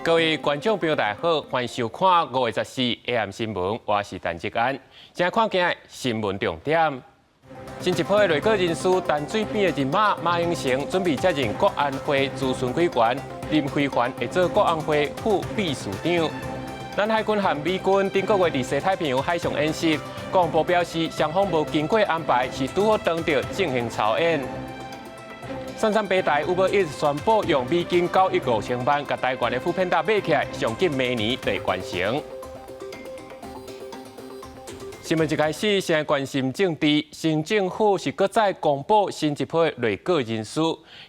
各位觀眾朋友，大家好，歡迎收看5月14 AM 新聞，我是陳志安。先看今日新聞重點。新一波的內閣人事，陳水扁的人馬馬英成準備接任國安會諮詢委員，林飛帆會做國安會副秘書長。咱海軍和美軍頂個月佇西太平洋海上演習，國防部表示雙方無經過安排，是拄好當著進行操演。三三平台 Uber Eats 宣布用美金9億5千萬，共台灣的 foodpanda 買起來，上緊明年就會完成。新聞一開始，先關心政治，新政府是閣再公布新一批內閣人事，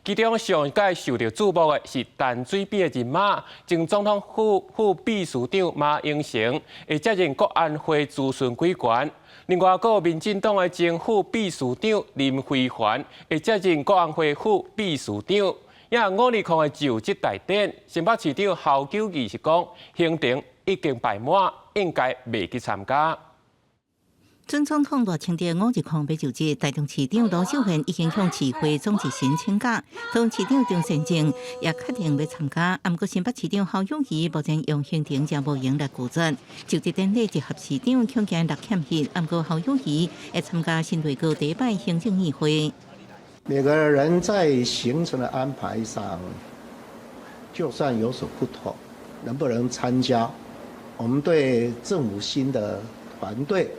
其中上蓋受著矚目的是陳水扁的人馬，前總統府副秘書長馬英成會接任國安會諮詢委員。另外，閣有民進黨的前副秘書長林飛帆會接任國安會副秘書長。也520的就職大典，新北市長侯友宜是講，行程已經排滿，應該袂去參加。準總統賴清德520欲就職，台中市長盧秀燕已經向市會總質詢請假，桃園市長張善政也確定欲參加。毋過新北市長侯友宜目前用行程誠無閒來拒絕。就職典禮集合市長恐驚六欠彼，毋過侯友宜會參加新內閣第一擺行政院會。每個人在行程的安排上，就算有所不同，能不能參加，我們對政府新的團隊，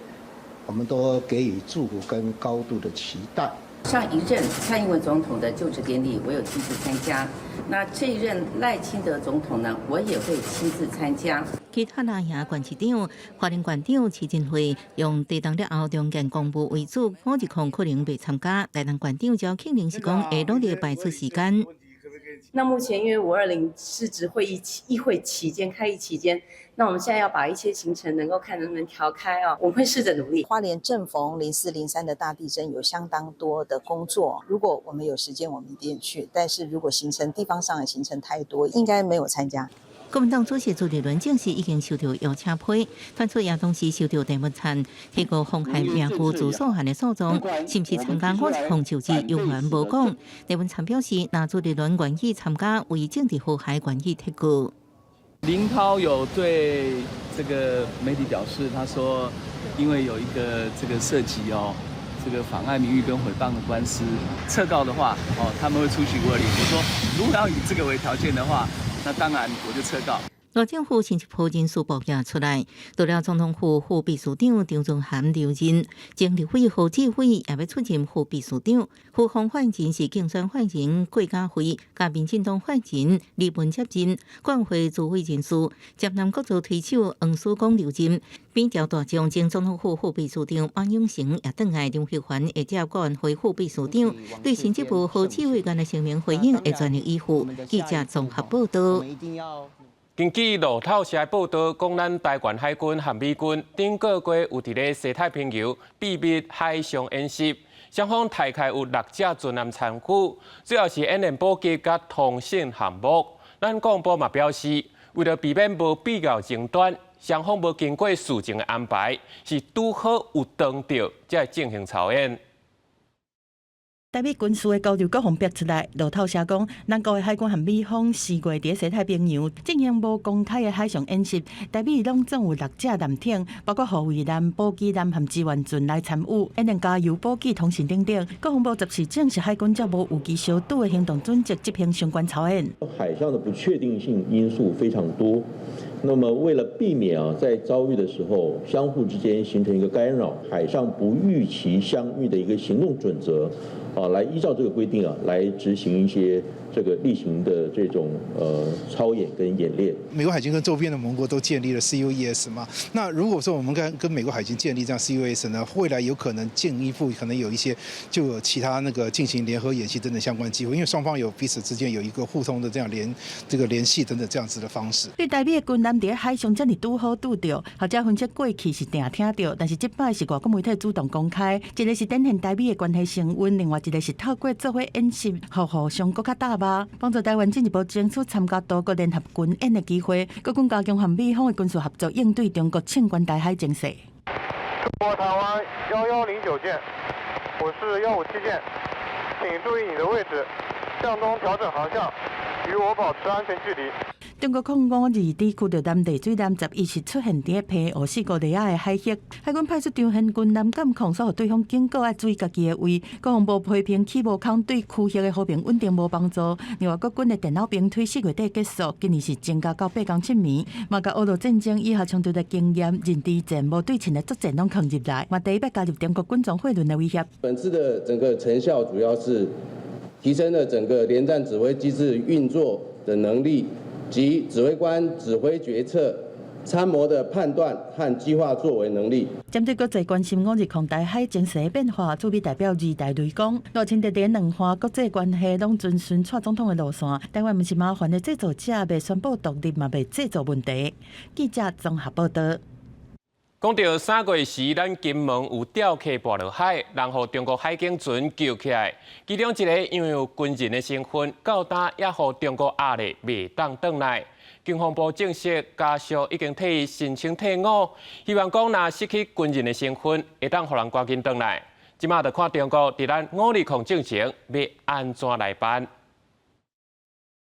我們都給予祝福跟高度的期待。上一任蔡英文總統的就職典禮，我有親自參加。那這一任賴清德總統呢，我也會親自參加。其他藍營縣市長、花蓮縣長徐仁惠用地動了後重建公務為主，520可能袂參加。台南縣長趙慶麟是講會努力排出時間。那目前因為520市執會議議會期間開議期間，那我們現在要把一些行程能夠看能不能調開啊，我們會試着努力。花蓮正逢04、03的大地震，有相當多的工作。如果我們有時間，我們一定去。但是如果行程地方上的行程太多，應該沒有參加。國民黨主席朱立倫證實已經收到邀請批，傳出也同時收到鄭文燦提告妨害名譽自訴案的訴狀，是毋是參加520就職猶原無講。鄭文燦表示，若朱立倫願意參加，為政治和諧願意提告。林濤有對這個媒體表示，他說因為有一個這個涉及哦，這個妨礙名譽跟誹謗的官司，撤告的話，哦，他們會出席520。我說，如果要以這個為條件的話，那當然我就撤告。內政府新一波人事報告出來，除了總統府副秘書長張宗涵留任，前立委何志偉也欲出任副秘書長，府方發言人是競選發言人郭家輝，佮民進黨發言人李文接任，國安會主委人事，捷南國造推手黃曙光留任，扁調大將前總統府副秘書長馬永成也轉來，林飛帆會接國安會副秘書長，對新一部何志偉的聲明回應會全力以赴。記者綜合報道。根據路透社報道，講咱台灣海軍和美軍頂個月有佇咧西太平洋秘密海上演習，雙方大概有六隻船艦參與，主要是演練補給佮通訊項目。咱國防部嘛表示，為著避免無必要爭端，雙方無經過事前的安排，是拄好有當著才會進行操演。台美軍事的交流閣予逼出來，路透社講，咱國的海軍和美方4月佇西太平洋進行無公開的海上演習，台美攏總有六隻艦艇，包括護衛艦、補給艦和支援船來參與，演練加油、補給、通訊等等。國防部14證實海軍照無預期相拄的行動準則執行相關操演。海上的不確定性因素非常多，那麼為了避免啊，在遭遇的時候相互之間形成一個干擾，海上不預期相遇的一個行動準則。啊，來依照這個規定啊，來執行一些這個例行的這種操演跟演練。美國海軍跟周邊的盟國都建立了 CUES 嘛？那如果說我們跟美國海軍建立這樣 CUES 呢，未來有可能進一步可能有一些就有其他那個進行聯合演習等等相關機會，因為雙方有彼此之間有一個互通的這樣聯這個聯繫等等這樣子的方式。對台美的軍艦佇海上遮爾拄好拄著，學者分析過去是定聽著，但是這擺是外國媒體主動公開，一個是展現台美的關係升溫，另外一個是透過做伙演習，予互相閣較搭吧，幫助台灣進一步爭取參加多國聯合軍演的機會，閣更加強和美方的軍事合作，應對中國衝關台海情勢。中國台灣1109艦，我是157艦，請注意你的位置，向東調整航向，與我保持安全距離。中國空五二佇驅逐艦麗水艦11是出現佇澎湖四姑里仔的海域，海軍派出長舷軍艦監控，所予對方警告愛注意家己的位。國防部批評起無空對區域的和平穩定無幫助。另外，國軍的電腦兵推4月底結束，今年是增加到8工7暝，嘛共烏俄戰爭以後衝突的經驗，認知戰無對稱的作戰攏囥入來，嘛第一擺加入中國軍裝貨輪的威脅。本次的整個成效主要是提升了整個聯戰指揮機制運作的能力及指揮官指揮決策、參謀的判斷和計劃作為能力。針對國際關心520台海情勢的變化，駐美代表余大雷講，賴清德佇兩岸國際關係攏遵循蔡總統的路線，台灣毋是麻煩的製造者，袂宣布獨立嘛，袂製造問題。記者綜合報道。講到3月時，咱金門有釣客跋落海，然後中國海警船救起來。其中一個因為有軍人的身份，到今猶予中國壓力袂當轉來。國防部證實，家屬已經替伊申請退伍，希望講若失去軍人的身份，會當予人趕緊轉來。這馬就看中國佇咱520進前欲按怎來辦。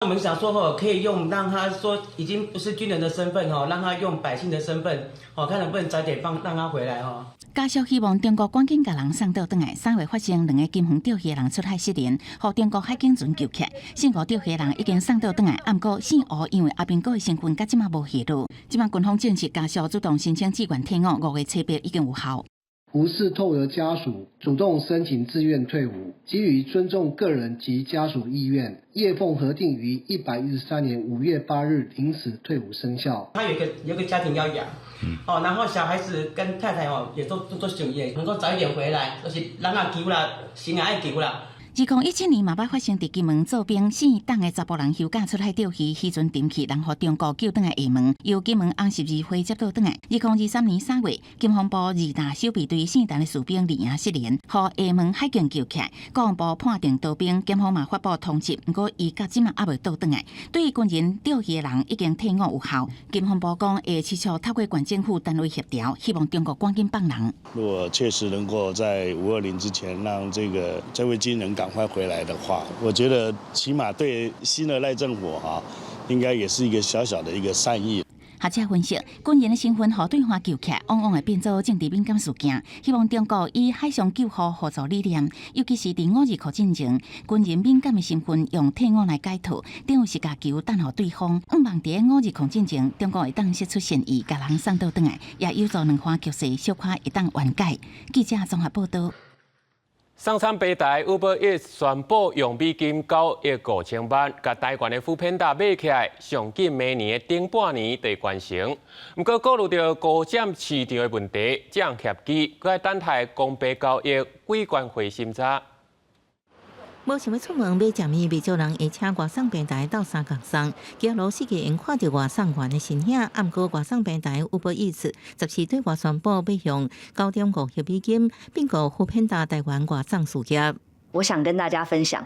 我們想說吼，可以用讓他說已經不是軍人的身份吼，讓他用百姓的身份，哦，看能不能早點放讓他回來吼。家屬希望中國趕緊共人送倒轉來。3月發生兩个金門釣魚人出海失聯，予中國海警船救起來。姓吳釣魚人已經送倒轉來，毋過姓吳因為阿兵哥的身份，到這馬無下落。這馬軍方證實家屬主動申請志願退伍，5月7日已經有效。吳氏透由家屬主動申請自願退伍，基於尊重個人及家屬意願，葉鳳核定於113年5月8日零時退伍生效。他有一個家庭要養，哦，然後小孩子跟太太哦也都想伊，能夠早一點回來，就是人也求啦，心也愛求啦。2017年嘛捌發生佇金門做兵姓董的查埔人休假出海釣魚，彼陣沉去，人予中國救轉來廈門，由金門紅十字會接倒轉來。2023年3月，國防部二大守備隊姓陳的士兵二營失聯，予廈門海警救起來。國防部判定逃兵，檢方嘛發布通緝，毋過伊到這馬猶未倒轉來。對於軍人釣魚的人已經退伍有效，國防部講會持續透過縣政府單位協調，希望中國趕緊放人。如果確實能夠在520之前讓這位軍人趕快回來的話，我覺得起碼對新的賴政府哈，應該也是一個小小的一個善意。學者分析，軍人的身份予對岸救起來，往往會變做政治敏感事件。希望中國以海上救護合作理念，尤其是佇529進前，軍人敏感的身份用退伍來解套，等於是共球擲予對方。向望佇520進前，中國會當釋出善意，共人送倒轉來，也有助兩岸局勢小可會當緩解。記者綜合報道。送餐平台 Uber Eats 宣布用美金9億5千萬，共台灣的 foodpanda 買起來，上緊明年的頂半年就完成。毋過顧慮著高佔市場的問題，這項協議閣愛等待公平交易委員會審查。無想欲出門買食物，袂少人會請外送平台鬥相共送。街路四界會看著外送員的身影，毋過外送平台 Uber Eats 14對外宣布欲用9.5億美金併購 foodpanda 台灣外送事業。我想跟大家分享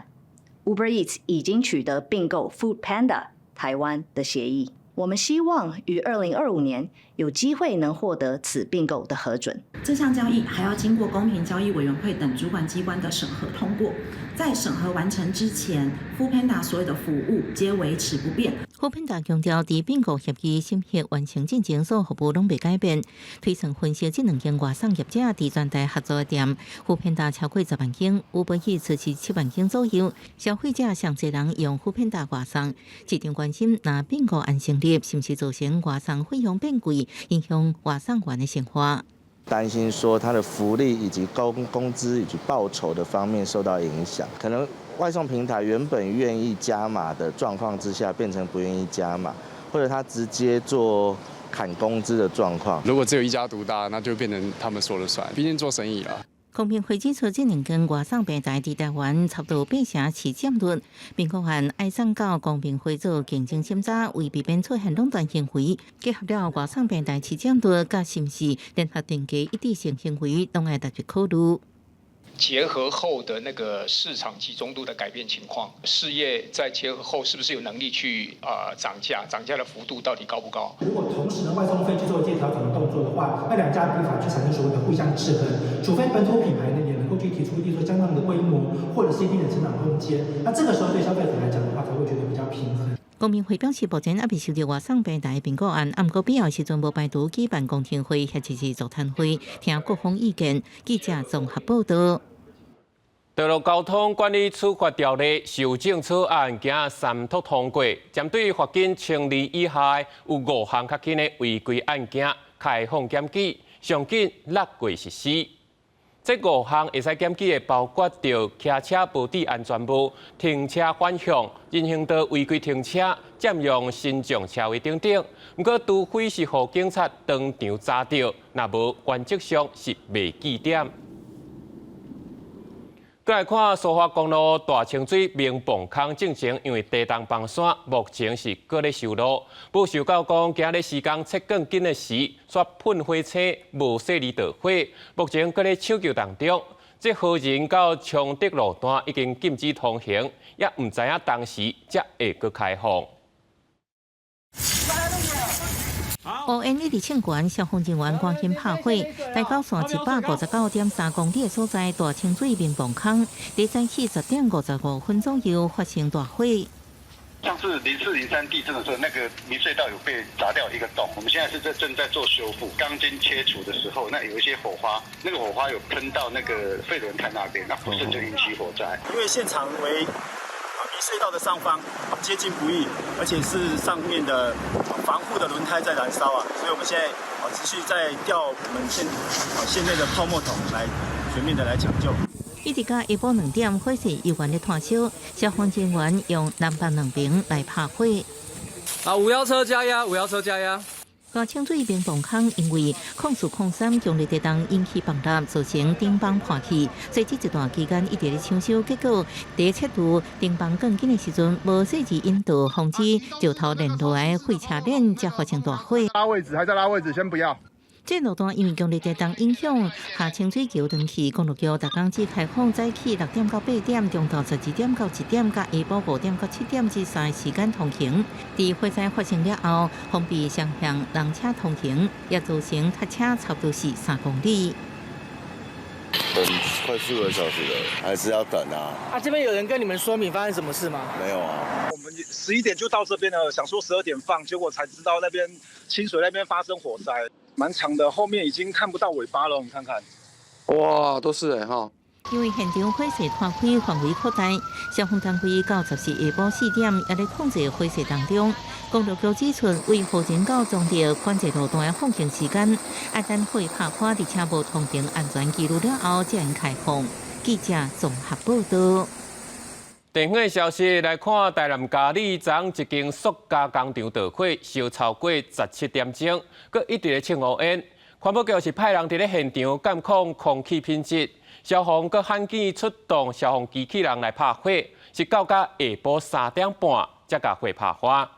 ，Uber Eats 已經取得併購 Foodpanda 台灣的協議。我們希望於2025年有機會能獲得此併購的核准。這項交易還要經過公平交易委員會等主管機關的審核通過。在審核完成之前，Foodpanda 所有的服務皆維持不變。 Foodpanda 強調，佇併購協議審核完成進前，所有服務攏袂改變。推算分析，這兩間外送業者佇全台合作的店，Foodpanda 超過10萬間，Uber Eats 是7萬間左右。消費者上濟人用 Foodpanda 外送，市場關心若併購案成立，是毋是造成外送費用變貴，影響外送員的生活？擔心說他的福利以及工資以及報酬的方面受到影響，可能外送平台原本願意加碼的狀況之下，變成不願意加碼，或者他直接做砍工資的狀況。如果只有一家獨大，那就變成他們說了算，畢竟做生意啦。公平會指出，這兩間外送平台佇台灣差不多8成市佔率，併購案愛送到公平會做競爭審查，為避免出現壟斷行為，結合了外送平台市佔率，佮是毋是聯合定價一致性行為，攏愛特別考慮。結合後的那個市場集中度的改變情況，事業在結合後是不是有能力去漲價？漲價的幅度到底高不高？如果同時呢外送費去做一些調整的動作的話，那兩家無法去產生所謂的互相制衡，除非本土品牌呢也能夠去提出一定說相當的規模，或者是一定的成長空間，那這個時候對消費者來講的話，才會覺得比較平衡。公平會表示，目前猶未收到外送平台評估案，毋過必要時陣無排除舉辦公聽會或者是座談會，聽各方意見。記者綜合報道。道路交通管理處罰條例修正草案今三讀通過，針對罰金千二以下有五項較輕的違規案件開放檢舉，上緊6月實施。這五項會使檢舉的，包括著騎車無戴安全帽、停車反向、人行道違規停車、佔用身障車位等等。毋過，除非是予警察當場查著，若無原則上是袂記點。閣來看蘇花公路大清水明磅空進前，因為地動崩山，目前是閣咧修路。不受到講今日時間切鋼筋的時，煞噴火車無細膩著火，目前閣咧搶救當中。這和仁到昌德路段已經禁止通行，也毋知影當時才會閣開放。烏煙一直衝懸，消防人員趕緊拍火。台九線159.3公里的所在，大清水明磅空，佇早起10點55分左右發生大火。上次0403地震的時候，那個明隧道有被砸掉一個洞，我們現在是在正在做修復。鋼筋切除的時候，那有一些火花，那個火花有噴到那個廢輪胎那邊，那不慎就引起火災。因為現場為隧道的上方接近不易，而且是上面的防護的輪胎在燃燒啊，所以我們現在持續在調我們縣內的泡沫桶來全面的來搶救。一直到下晡2點，火勢猶原咧湠燒，消防人員用南北兩邊來拍火。啊，5號車加壓，5號車加壓。大清水明磅空因為0403強烈地動引起崩塌，造成頂板破去，所以這一段期間一直咧搶修，結果佇切除頂板鋼筋的時陣，無細緻引導，防止石頭連落來廢車鏈，才發生大火。拉位置還在拉位置，先不要。這路段因為強烈地動影響，下清水橋轉去公路橋，逐工只開放早起6點到8點，中晝12點到1點，佮下晡5點到7點這三個時間通行。佇火災發生了後，封閉雙向人車通行，也造成塞車差不多是3公里。等快4個小時了，還是要等啊。啊，這邊有人跟你們說明發生什麼事嗎？沒有啊。我們11點就到這邊了，想說12點放，結果才知道那邊清水那邊發生火災。蠻長的，後面已經看不到尾巴了，你看看。哇，都是欸哈。因為現場火勢拖開範圍擴大，消防單位到14下晡4點也咧控制火勢當中。公路局指出，為和仁到彰德管制路段的放行時間，愛等火拍開，而且無通行安全記錄了後，才能開放。記者綜合報道。地方的消息來看，台南嘉里昨一間塑膠工廠著火，燒超過17點鐘，閣一直咧衝烏煙。環保局是派人佇咧現場監控空氣品質，消防閣罕見出動消防機器人來拍火，是到甲下晡3點半才共火拍花。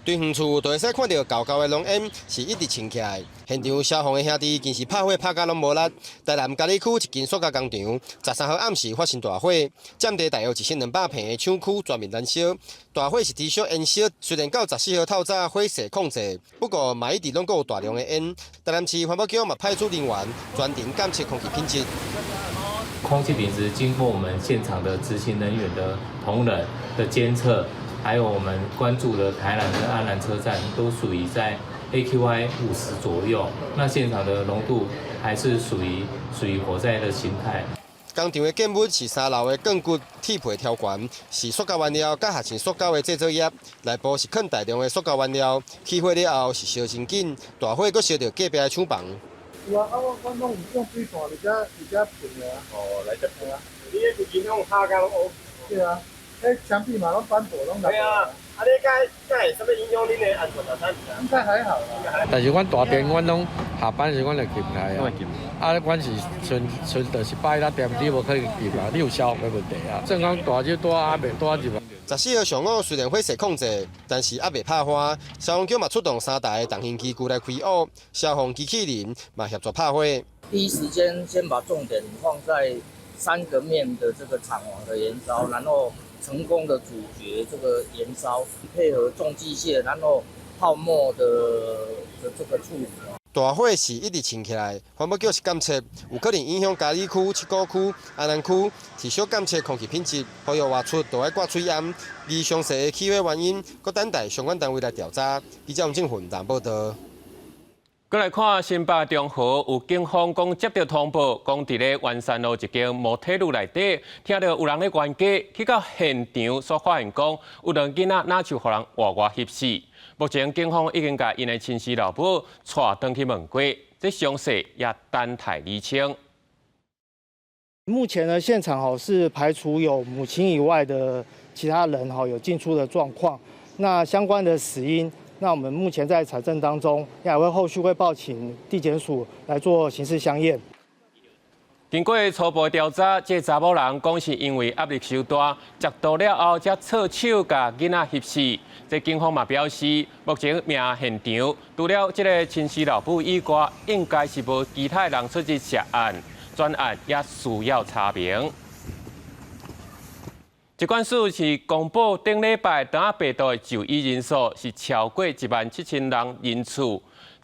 對遠處就會使看著厚厚的濃煙是一直衝起來。現場消防的兄弟近時拍火拍甲攏無力。台南嘉里區一間塑膠工廠，13號暗時發生大火，佔地大約1200坪的廠區全面燃燒。大火是持續延燒，雖然到14號透早火勢控制，不過嘛一直攏閣有大量的煙。台南市環保局嘛派出人員專程監測空氣品質。空氣品質經過我們現場的執行人員的同仁的監測。還有我們關注的台南跟安南車站都屬於在 AQI 50左右，那現場的濃度還是屬於火災的形態。工廠的建物是3樓的鋼骨鐵皮條懸，是塑膠原料佮合成塑膠的製造業，內部是囥大量的塑膠原料，起火了後是燒真緊，大火閣燒著隔壁的廠房。有啊，我攏有用水線佇遮噴的啊。哦，來這噴啊。你彼附近攏拍甲攏烏。對啊。牆壁嘛，攏斑駁，攏。對啊，啊你該會啥物影響恁的安全啊？應該還好啦。但是阮大電，阮攏下班時阮就入來啊。啊，阮是剩剩就是擺那店，你無可能入啊，你有消防的問題啊。正講大就大啊，袂大入啊。14號上午雖然火勢控制，但是猶未拍花。消防局嘛出動3台重型機具來開火，消防機器人嘛協助拍火。第一時間先把重點放在3個面的這個廠房的燃燒，然後成功的阻絕這個燃燒，配合重機械，然後泡沫的這個處理。大火是一直衝起來，環保局是監測有可能影響嘉義區、七股區、安南區，持續監測空氣品質，呼籲外出都愛掛喙罨。而詳細的起火原因，閣等待相關單位來調查。記者黃正雲報道。閣來看新北中和有警方講接著通報，講佇咧圓山路一間摩鐵路內底，聽著有人咧冤家，去到現場煞發現講有兩囡仔若像予人活活翕死。目前警方已經共𪜶的親生老母帶轉去問過，這詳細也等待釐清。目前呢，現場吼是排除有母親以外的其他人吼有進出的狀況，那相關的死因。那我們目前在採證當中，也會後續會報請地檢署來做刑事相驗。經過初步調查，這查某人講是因為壓力傷大，食毒了後才錯手共囡仔翕死。這警方嘛表示，目前命案現場除了這個親生老母以外，應該是無其他人出入涉案，專案也需要查明。疾管署是公布頂禮拜腸仔病毒的就醫人數是超過17,000人人次，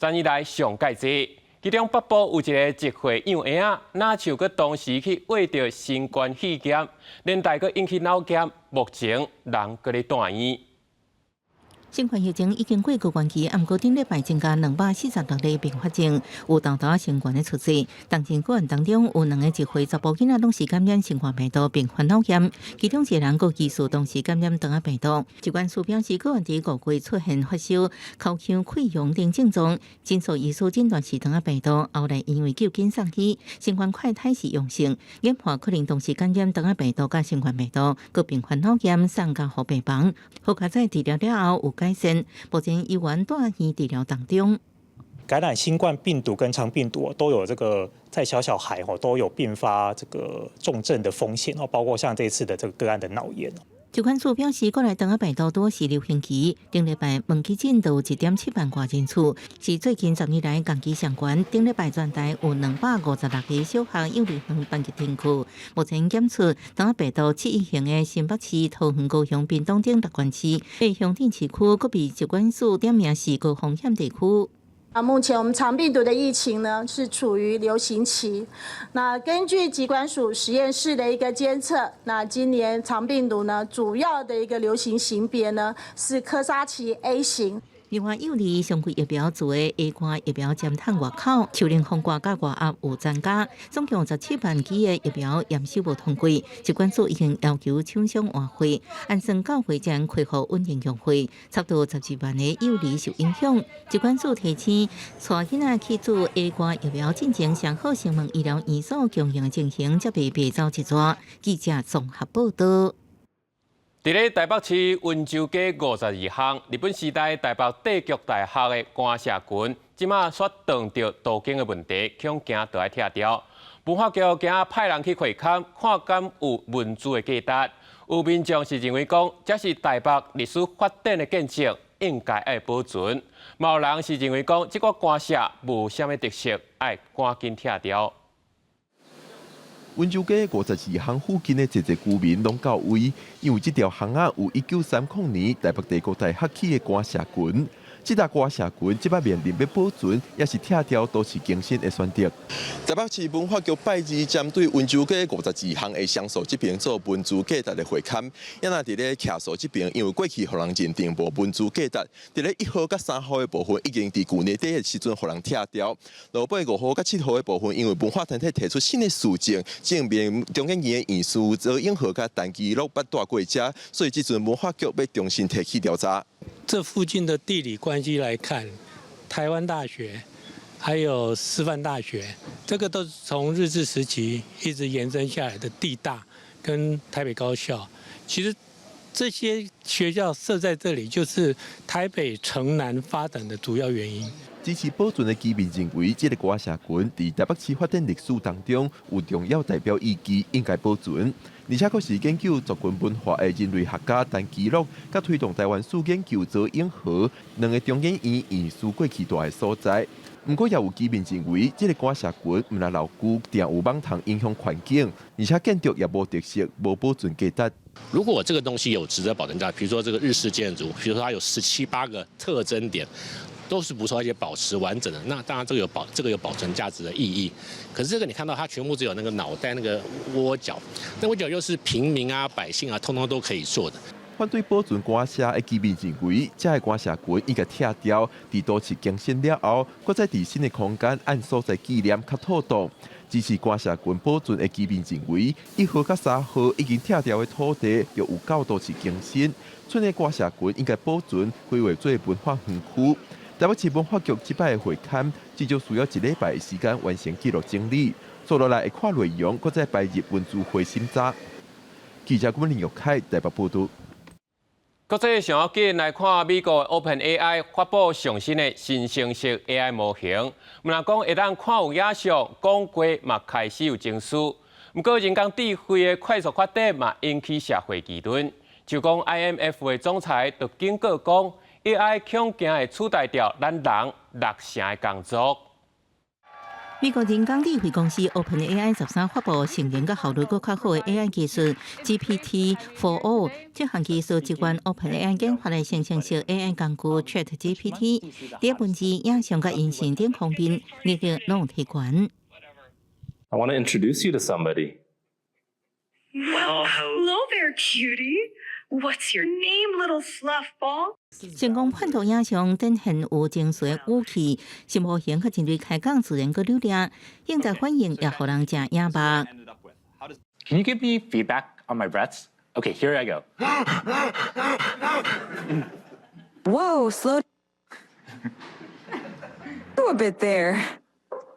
十年來上蓋濟。其中北部有一个1歲幼嬰仔，若像閣同時去患著新冠肺炎，連帶閣引起腦炎，目前人閣咧住院。新冠疫情已經過高原期，毋過頂禮拜增加246例併發症，有沓沓新冠的出現。當前個案當中有兩個1歲查埔囡仔攏是感染新冠病毒併發腦炎，其中一個人閣疑似同時感染腸仔病毒。疾管署表示，個案佇5月出現發燒、口腔潰瘍等症狀，診所醫師診斷是腸仔病毒，後來因為救緊送醫，新冠快篩是陽性，研判可能同時感染腸仔病毒佮新冠病毒，閣併發腦炎送加護病房，好佳哉治療了後有改善，目前依然住院治療當中。感染新冠病毒跟腸病毒都有這個在小小孩吼都有併發這個重症的風險哦，包括像這次的這個個案的腦炎。疾管署表示，國內腸仔病毒拄是流行期，頂禮拜問急診都有1.7萬外人次，是最近10年來同期上懸。頂禮拜全台有256個小學、幼兒園班級停課，目前檢出腸仔病毒七一型的新北市、桃園、高雄、屏東等六縣市，八鄉鎮市區，閣被疾管署點名是高風險地區。啊，目前我們腸病毒的疫情呢是處於流行期。那根據疾管署實驗室的一個監測，那今年腸病毒呢主要的一個流行型別呢是柯沙奇 A 型。另外，幼兒常規疫苗注的 A 肝疫苗針筒外口，樹林風寒佮外壓有增加，總共17萬劑的疫苗驗收無通過，疾管署已經要求廠商換貨，按算到會前恢復穩定供貨，差不多12萬个幼兒受影響。疾管署提醒，帶囡仔去注 A 肝疫苗進前，上好先問醫療院所供應的情形，才袂白走一逝。記者綜合報道。佇咧台北市溫州街52巷，日本時代台北帝國大學的官舍群，這馬煞撞著都更的問題，恐驚著愛拆掉。文化局今仔派人去會勘，看敢有文資的價值。有民眾是認為講，這是台北歷史發展的見證，應該愛保存。嘛有人是認為講，這個官舍無啥物特色，愛趕緊拆掉。溫州街52巷附近的濟濟居民攏到位，因為這條巷仔有1930年台北帝國大學起的官舍群。這搭官舍群這擺面臨欲保存，抑是拆掉，都是更新的選擇。台北市文化局拜二針對溫州街52巷的雙數這爿做文資價值的會勘，也若佇咧徛數這爿，因為過去予人認定無文資價值，佇咧1號佮3號的部分已經佇舊年底的時陣予人拆掉。落尾5號佮7號的部分，因為文化團體提出新的事證，證明中研院的院士曹永和佮陳其祿捌蹛過遮，所以這陣文化局欲重新提起調查。這附近的地理關係來看，台灣大學還有師範大學，這個都是從日治時期一直延伸下來的地大跟台北高校。其實這些學校設在這裡，就是台北城南發展的主要原因。支持保存的居民認為，這個官舍群佇台北市發展歷史當中有重要代表意義，應該保存。而且，閣是研究族群文化的人類學家陳其祿，佮推動台灣史研究曹永和兩個中研院院士過去蹛的所在。毋過，也有居民認為，這個官舍群毋但老舊，定有蠓蟲影響環境，而且建築也無特色，無保存價值。如果這個東西有值得保存價，比如說這個日式建築，比如說它有十七八個特徵點。都是不錯，而且保持完整的。那當然這個有保存價值的意義。可是這個你看到它全部只有那個腦袋那個窩角，那窩角又是平民啊、百姓啊，通通都可以做的。反對保存官舍的居民認為，這个官舍群應該拆掉，佇都市更新了後，閣再佇新的空間按所在紀念較妥當。支持官舍群保存的居民認為，1號佮3號已經拆掉的土地就有夠都市更新，賰的官舍群應該保存，規劃做文化園區。台北市文化局這擺的會勘，至少需要一禮拜的時間完成記錄整理，紲落來會看內容，閣再排入文資會審查。記者郭林玉凱台北報導。國際上要緊來看美國 OpenAI 發布上新的生成式 AI 模型，毋但講會當看有影像，講話嘛開始有情緒。毋過人工智慧的快速發展嘛引起社會議論。就講 IMF 的總裁就警告講，AI 恐驚會取代掉咱人六成的工作。美國人工智慧公司 OpenAI 13發布性能佮效率閣較好的 AI 技術 GPT-4o，這項技術支援 OpenAI 研發的生成式 AI 工具 ChatGPT，佇文字、影像佮音訊等方面，能力攏有提懸。 I want to introduce you to somebody. Well, hello there, cutie. What's your name, little fluff ball? 成功判斷影像展現有情緒的語氣，新模型佮人類開講自然閣流利，應在反應也予人誠訝目。 Can you give me feedback on my breaths? Okay, here I go. Whoa, slow a bit there.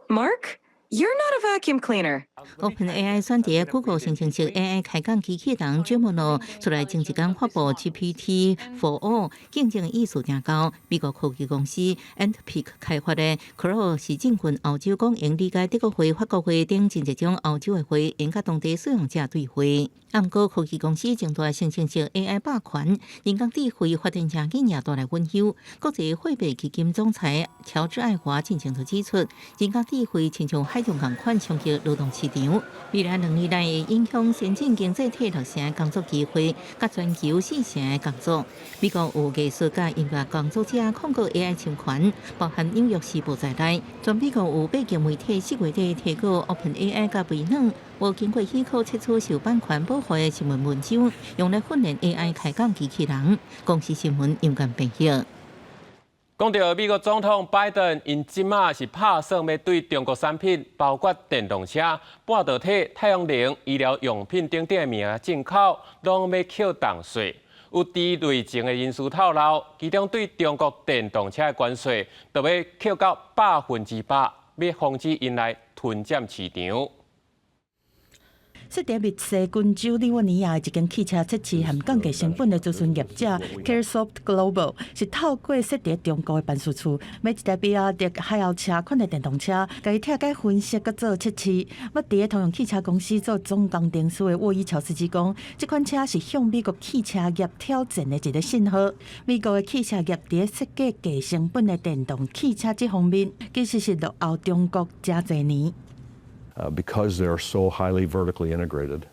Mark, you're not a vacuum cleaner. OpenAI 選擇 Google 生成式 AI 開講機器人 Gemini 出來前一工發布 GPT-4o，競爭意思誠高。美國科技公司 Anthropic 開發的 Claude 是進軍歐洲，講會理解德國話、法國話等真濟種歐洲的話，會佮當地使用者對話。啊，毋過科技公司爭奪生成式 AI 霸權，人工智慧發展誠緊也帶來隱憂。國際貨幣基金總裁喬治愛華進前就指出，人工智慧親像海浪仝款衝擊勞動市場，未來2年內會影響先進經濟體六成工作機會，佮全球四成的工作。美國有藝術佮音樂工作者控告 AI 侵權，包含紐約時報在內，全美國有八間媒體4月底提告 OpenAI 佮微軟，無經過許可竊取受版權保護的新聞文章，用來訓練 AI 開講機器人。公視新聞楊間編譯。講到美國總統拜登，𪜶這馬是拍算欲對中國產品，包括電動車、半導體、太陽能、醫療用品等等的物件進口，攏欲課重稅。有知內情的人士透露，其中對中國電動車的關稅，就欲課到100%，欲防止𪜶來吞佔市場。設佇密西根州利沃尼亞的一間汽車測試和降低成本的諮詢業者 Caresoft Global 是透過設佇中國的辦事處，買一台比亞迪海鷗車款的電動車，共伊拆解分析閣做測試。捌佇通用汽車公司做總工程師的沃伊喬斯基講，這款車是向美國汽車業挑戰的一個信號。美國的汽車業佇設計低成本的電動汽車這方面，其實是落後中國誠濟年。 Because they are so highly vertically integrated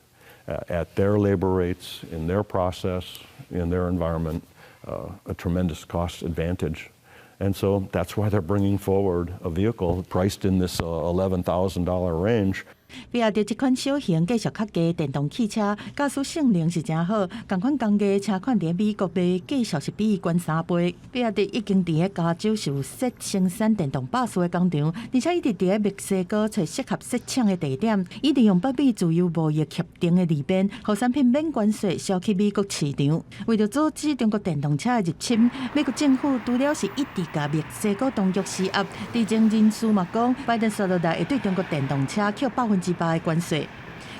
at their labor rates, in their process, in their environment, a tremendous cost advantage. And so that's why they're bringing forward a vehicle priced in this $11,000 range. 比亞迪這款小型價數較低電動汽車，駕駛性能是誠好，仝款工藝車款佇美國賣價數是比伊懸三倍。比亞迪已經佇加州是有設生產電動巴士的工廠，而且伊佇佇墨西哥揣適合設廠的地點，伊利用北美自由貿易協定的利便，予產品免關稅銷去美國市場。為著阻止中國電動車的入侵，美國政府除了是一直共墨西哥當局施壓，知情人士嘛講，拜登紲落來會對中國電動車課100%的關稅。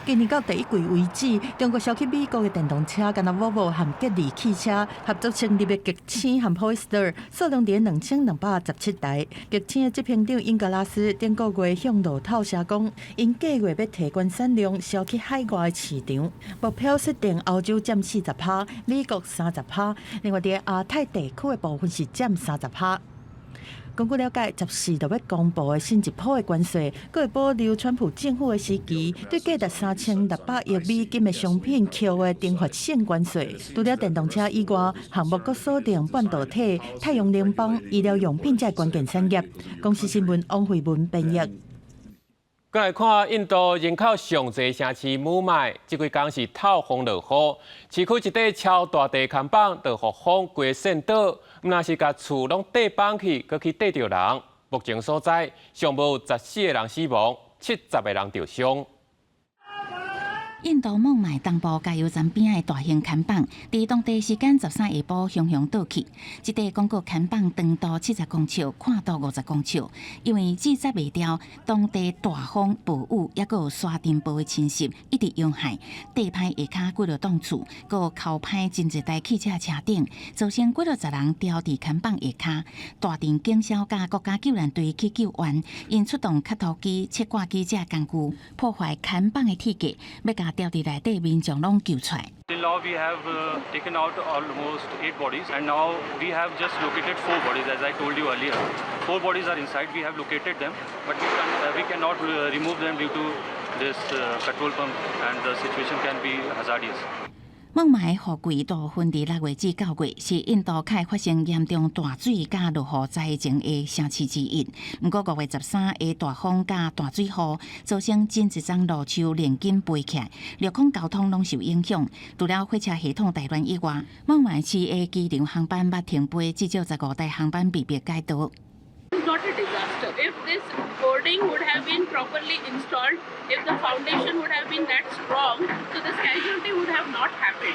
今年到第一季為止，中國銷去美國的電動車，干焦沃爾沃和吉利汽車合作成立的極星和 Polestar，數量佇2217台。極星的執行長英格拉斯頂個月向路透社講，𪜶計劃欲提懸產量銷去海外的市場，目標設定歐洲佔40%，美國30%，另外佇亞太地區的部分是佔30%。根據了解，14就欲公布的新一波的關稅，閣會保留川普政府的時期對價值3600億美金的商品扣的懲罰性關稅。除了電動車以外，項目閣鎖定半導體、太陽能板、醫療用品這關鍵產業。公視新聞王慧文編譯。閣來看印度人口上濟城市孟買，這幾工是透風落雨，市區一塊超大塊看板就予風規個扇倒，毋但是共厝攏硩崩去，閣去硩著人。目前所在上無14個人死亡，70個人著傷。印度孟買東部加油站邊仔的大型看板，佇當地時間13下晡雄雄倒去。這塊廣告看板長度70公尺，寬度50公尺，因為制裁袂牢，當地大風暴雨，抑閣有沙塵暴的侵襲，一直傷害，硩歹下跤幾落棟厝，閣敲歹真濟台汽車車頂，造成幾落十人牢佇看板下跤。大陣警消佮國家救援隊去救援，𪜶出動磕土機、切割機這工具，破壞看板的鐵架，欲共牢佇內底民眾攏救出來。 Till now we have taken out almost eight bodies, and now we have just located four bodies. As I told you earlier, four bodies are inside. We have located them, but we cannot remove them due to this petrol pump, and the situation can be hazardous. 孟買雨季大部分佇6月至9月，是印度較會發生嚴重大水佮落雨災情的城市之一。毋過5月13的大風佮大水雨，造成真濟樁路樹連根拔起來，陸空交通攏受影響。除了火車系統大亂以外，孟買市的機場航班捌停飛，至少15台航班被迫改道。 It's not a disaster. If this boarding would have been properly installed, if the foundation would have been that strong, so this casualty would have not happened.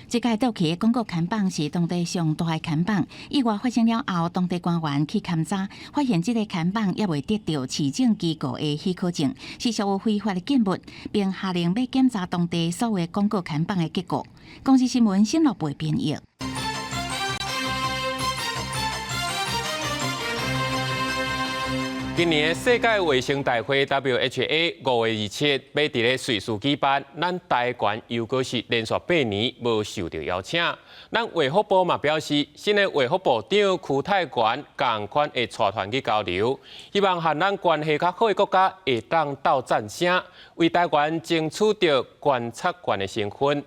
這擺倒去的廣告看板是當地上大的看板。意外發生了後，當地官員去勘查，發現這个看板猶未得著市政機構的許可證，是屬於非法的建物，並下令欲檢查當地所有廣告看板的結構。公視新聞新樂貝編譯。今年世界衛生大會 WHA 5月27欲佇咧瑞士舉辦，咱台灣猶閣是連續8年無受著邀請。咱衛福部嘛表示，新的衛福部長邱泰源仝款會帶團去交流，希望和咱關係較好的國家會當鬥讚聲，為台灣爭取著觀察員的身份。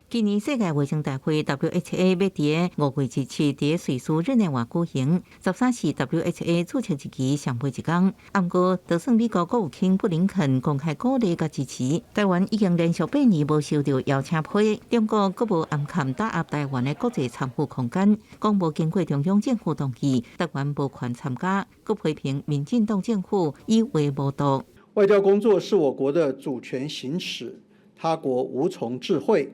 今年世界衛生大會 WHA 欲佇5月27佇瑞士日內瓦舉行，13是 WHA 註冊日期上尾一工。毋過，就算美國國務卿布林肯公開鼓勵佮支持，台灣已經連續八年無收著邀請批，中國閣無暗崁打壓台灣的國際參與空間，講無經過中央政府同意，台灣無權參加，閣批評民進黨政府以話謀獨。外交工作是我國的主權行使，他國無從置喙。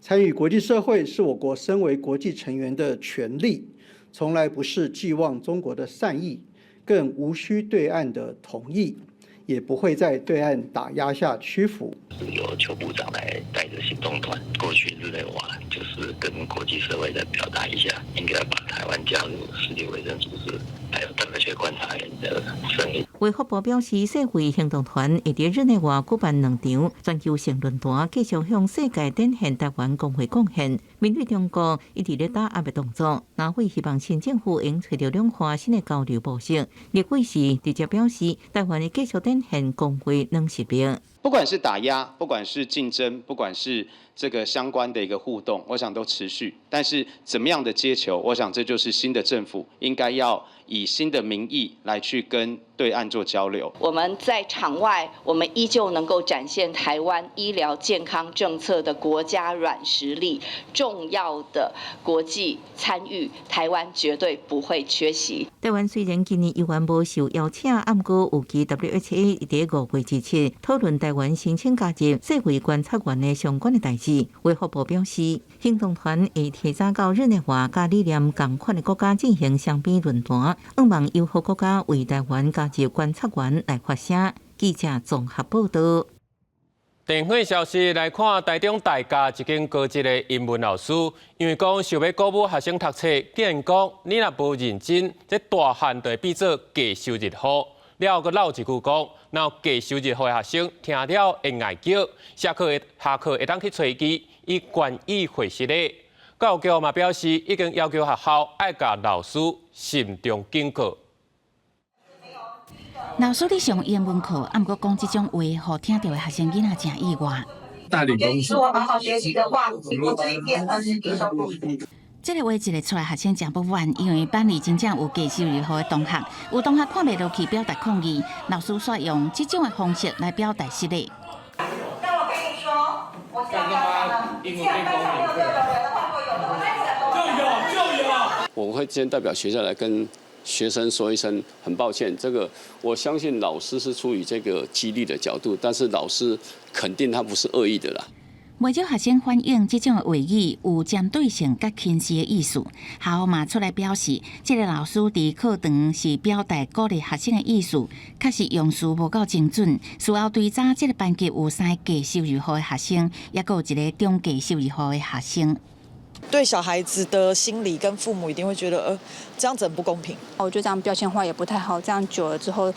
參與國際社會是我國身為國際成員的權利，從來不是寄望中國的善意，更無需對岸的同意，也不會在對岸打壓下屈服。是由邱部長來帶著行動團過去日內瓦，就是跟國際社會再表達一下，應該把台灣加入世界衛生組織，還有特別觀察員的聲音。衛福部表示，世衛行動團會佇日內瓦舉辦兩場全球性論壇，繼續向世界展現台灣公衛貢獻。面對中國一直咧打壓的動作，納會希望新政府會揣著兩岸新的交流模式。立委時直接表示，台灣會繼續展現公衛軟實力。不管是打壓，不管是競爭，不管是這個相關的一個互動，我想都持續。但是怎麼樣的接球，我想這就是新的政府應該要以新的名義來去跟對岸做交流。我們在場外，我們依舊能夠展現台灣醫療健康政策的國家軟實力，重要的國際參與，台灣絕對不會缺席。台灣雖然今年猶原無受邀請，毋過預計 WHA 佇5月27討論台灣申請加入世衛觀察員的相關的代誌。衛福部表示，行動團會提早到日內瓦，佮理念仝款的國家進行雙邊論壇，向望友好國家為台灣加入觀察員來發聲。記者綜合報導。電話消息來看，台中大甲一間高職的英文老師，因為講想欲鼓舞學生讀冊，竟然講你若無認真，這大漢就會變做低收入戶。了後閣落一句講，若有低收入戶的學生聽了會𠊎叫，下課會當去揣伊，以關以會失禮。教育局嘛表示，已經要求學校愛共老師慎重警告。老師咧上英文課，啊，毋過講這種話，予聽著的學生囡仔誠意外。帶領公司。如果好好學習的話，我這一邊二是低收入。這个話一个出來，學生誠不滿，因為班裡真正有低收入戶的同學，有同學看袂落去，表達抗議，老師煞用這種的方式來表達失禮。那我跟你說，我現在要講了，既然班上沒有六個人的話，會有就有就有。我會先代表學校來跟學生說一聲，很抱歉，這個我相信老師是出於這個激勵的角度，但是老師肯定他不是惡意的啦。袂少學生反映這種的話語有針對性佮輕視的意思，學校嘛出來表示，這个老師佇課堂是表達鼓勵學生的意思，確實用詞無夠精準。事後追查，這个班級有三个低收入戶的學生，抑閣有一个中低收入戶的學生。對小孩子的心理跟父母一定會覺得，這樣子很不公平。我覺得這樣標籤化也不太好，這樣久了之後，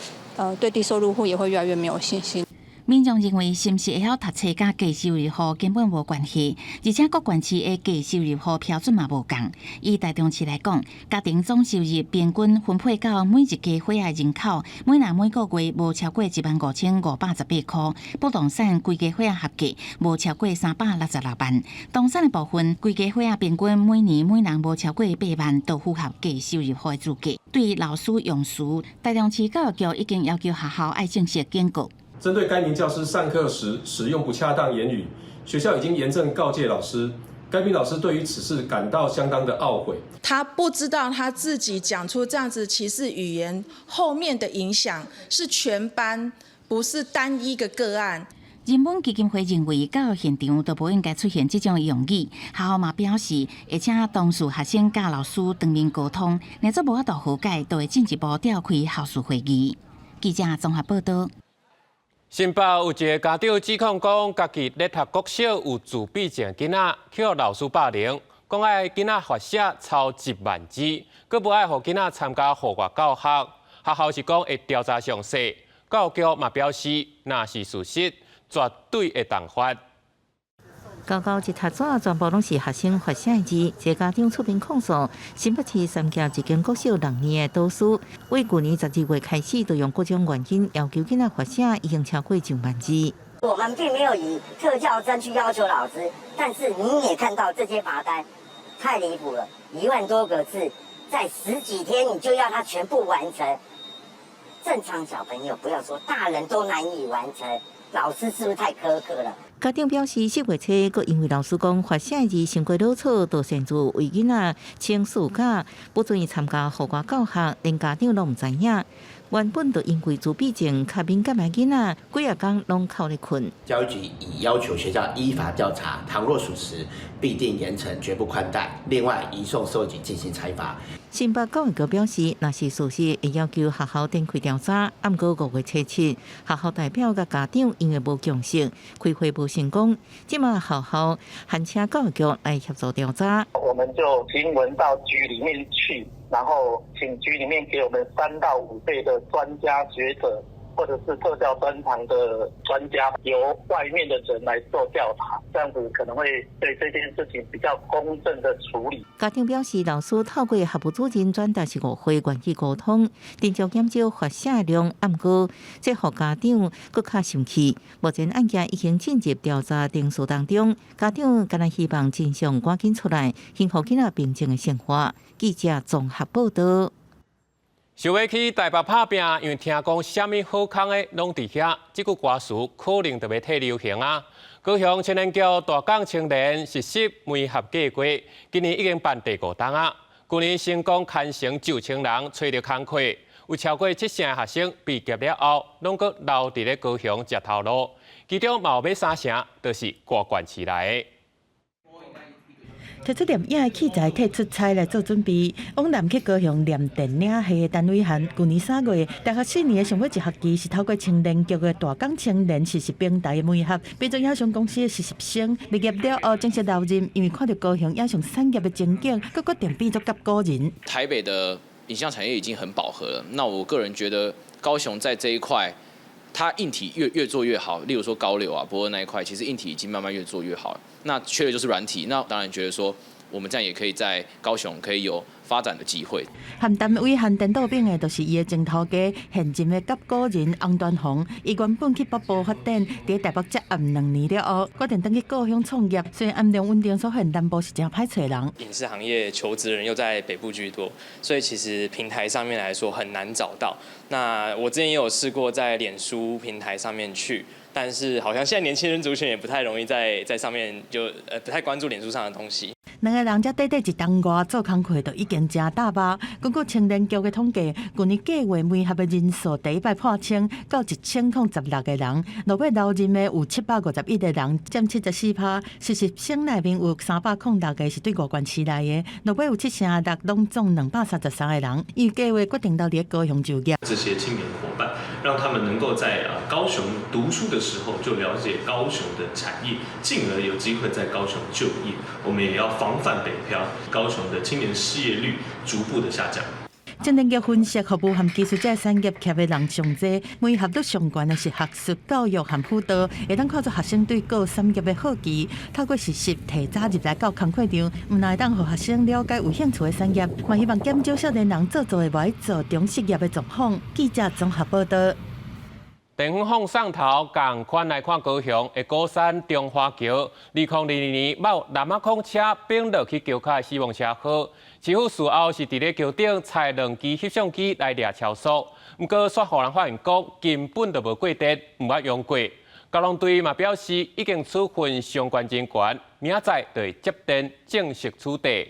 對低收入戶也會越來越沒有信心。民眾認為，是毋是會曉讀冊佮低收入戶根本無關係，而且各縣市的低收入戶標準嘛無仝。以台中市來講，家庭總收入平均分配到每一家伙仔人口，每人每個月無超過15,518箍；不動產規家伙仔合計無超過366萬。動產的部分，規家伙仔平均每年每人無超過8萬，都符合低收入戶的資格。對老師用詞，台中市教育局已經要求學校愛正式警告。針對該名教師上課時使用不恰當言語，學校已經嚴正告誡老師。該名老師對於此事感到相當的懊悔。他不知道他自己講出這樣子歧視語言後面的影響是全班，不是單一個個案。人本基金會認為，教育現場都無應該出現這種用語。學校嘛表示，會請當事學生佮老師當面溝通，若做無法度和解，就會進一步召開校事會議。記者綜合報道。新北有一个家長指控講，家己咧讀國小有自閉症囡仔，予老師霸凌，講愛囡仔罰寫抄1萬字，閣無愛予囡仔參加戶外教學。學校是講會調查詳細，教育局嘛表示，若是事實，絕對會重罰。厚厚一疊紙，全部攏是學生罰寫的字。這個家長出面控訴，新北市三峽一間國小六年的導師，為舊年12月開始，就用各種原因要求囡仔罰寫，已經超過上萬字。我們並沒有以特教生去要求老師，但是你也看到這些罰單，太離譜了，1萬多個字，在十幾天你就要他全部完成，正常小朋友不要說，大人都難以完成，老師是不是太苛刻了？家長表示，4月初，閣因為老師講罰寫字傷過潦草，就擅自為囡仔請事假，不准伊參加戶外教學，連家長攏毋知影。原本就因為自閉症較敏感的囡仔，幾仔工攏哭咧睏。教育局已要求學校依法調查，倘若屬實，必定嚴懲，絕不寬待。另外，移送獸局進行裁罰。新北教育局表示，若是事實，會要求學校展開調查。毋過5月初7，學校代表佮家長因為無共識，開會無成功。這馬學校函請教育局來協助調查。我們就詢問到局裡面去，然後請局裡面給我們3到5倍的專家學者，或者是特教專長的專家，由外面的人來做調查，這樣子可能會對這件事情比較公正的處理。家長表示，老師透過學務主任轉達是誤會，願意溝通，盡量減少罰寫量。毋過，這予家長閣較生氣。目前案件已經進入調查程序當中，家長敢若希望真相趕緊出來，幸福囡仔平靜的生活。記者綜合報道。想欲去台北拍拚，因為聽講啥物好康的攏佇遐，這句歌詞可能就欲退流行啊。高雄青年局大港青年實習媒合計劃，今年已經辦第五冬啊。舊年成功牽成9000人揣著工課，有超過七成的學生畢業了後，攏閣留佇咧高雄食頭路。其中嘛有欲三成，就是外縣市來的。提出攝影的器材，替出差來做準備。往南去高雄念電影系的陳偉涵，舊年3月，大學4年的上尾一學期是透過青年局的大港青年實習平台的媒合，變做影像公司的實習生。畢業了後正式留任，因為看著高雄影像產業的前景，閣決定變做合夥人。台北的影像產業已經很飽和了，那我個人覺得高雄在這一塊，它硬體越做越好，例如說高柳啊、駁二那一塊，其實硬體已經慢慢越做越好了。那缺的就是軟體，那當然覺得說我們這樣也可以在高雄可以有發展的機會。和陳偉漢顛倒反的，就是伊的前頭家現任的甲股人翁端鴻。伊原本去北部發展，佇台北接案2年了後，決定轉去高雄創業。雖然暗中穩定，所以南部是誠歹揣人。影視行業求職人又在北部居多，所以其實平台上面來說很難找到。那我之前也有試過在臉書平台上面去，但是好像現在年輕人族群也不太容易在上面就不太關注臉書上的東西。兩个人才短短一冬外做工課就已經誠搭吧。根據青年局的統計，舊年計劃媒合的人數第一擺破千，到1016個人，落尾留任的有751個人，佔74%。實習生內面有306個是對外縣市來的，落尾有76%，攏總233個人。因為計劃決定留佇高雄就業。這些青年夥伴，讓他們能夠在高雄讀書的時候就了解高雄的產業，進而有機會在高雄就業。我們也要防範北漂，高雄的青年失業率逐步的下降。青年局分析，服務和技術這產業徛的人上濟，媒合率上懸的是學術教育和輔導，會當看出學生對各產業的好奇。透過實習提早入來到工課場，毋但會當予學生了解有興趣的產業，嘛希望減少少年人做做會無愛做中失業的狀況。記者綜合報道。電風放送頭，仝款來看高雄的鼓山中華橋，2022年某南仔礦車反落去橋跤的死亡車禍，市府事後是佇咧橋頂拆兩支翕相機來掠超速，毋過煞予人發現講根本就無過電，毋捌用過。交通隊嘛表示已經處分相關人員，明仔載就會接電正式處理。